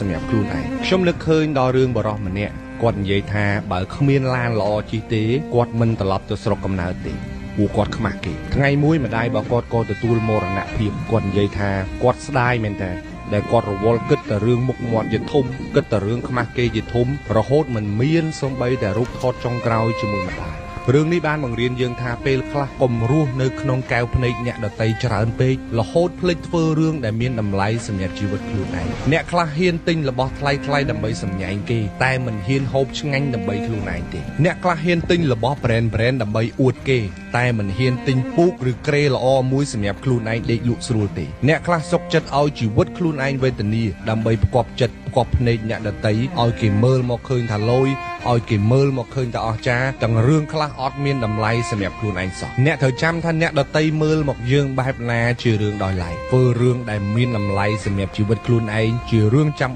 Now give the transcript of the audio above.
សម្រាប់ខ្លួនឯងខ្ញុំនឹកឃើញដល់រឿងបរិសម្នាក់គាត់និយាយថាបើគ្មានឡានល្អជិះទេគាត់មិនត្រឡប់ទៅស្រុកកំណើតទេពួកគាត់ខ្មាស់គេថ្ងៃមួយម្ដាយរបស់គាត់ក៏ទទួលមរណភាពគាត់និយាយថាគាត់ស្ដាយមែនតើដែលគាត់រវល់គិតតែរឿងមុខមាត់ជាធំគិតតែរឿងខ្មាស់គេជាធំរហូតមិនមានសូម្បីតែរូបថតចុងក្រោយជាមួយម្ដាយរឿងនេះបានបង្រៀនយើងថាពេលខ្លះកុំរស់នៅក្នុងកែវភ្នែកអ្នកដទៃច្រើនពេករហូតភ្លេចធ្វើរឿងដែលមានតម្លៃសម្រាប់ជីវិតខ្លួនឯងអ្នកខ្លះហ៊ានទិញរបស់ថ្លៃៗដើម្បីសម្ញែងគេតែមិនហ៊ានហូបឆ្ងាញ់ដើម្បីខ្លួនឯងទេអ្នកខ្លះហ៊ានទិញរបស់ brand ដើម្បីអួតគេតែមិនហ៊ានទិញពូកឬគ្រែល្អមួយសម្រាប់ខ្លួនឯងដេកលក់ស្រួលទេអ្នកខ្លះសុខចិត្តឲ្យជីវិតខ្លួនឯងវេទនាដើម្បីផ្គប់ចិត្តផ្គប់ភ្នែកអ្នកដទៃឲ្យគេមើលមកឃើញថាលយឲ្យគេមើលមកឃើញថាអស្ចារ្យទាំងរឿងខ្លះអត់មានតម្លៃសម្រាប់ខ្លួនឯងសោះអ្នកត្រូវចាំថាអ្នកដទៃមើលមកយើងបែបណាជារឿងដោយឡែកធ្វើរឿងដែលមានតម្លៃសម្រាប់ជីវិតខ្លួនឯងជារឿងចាំ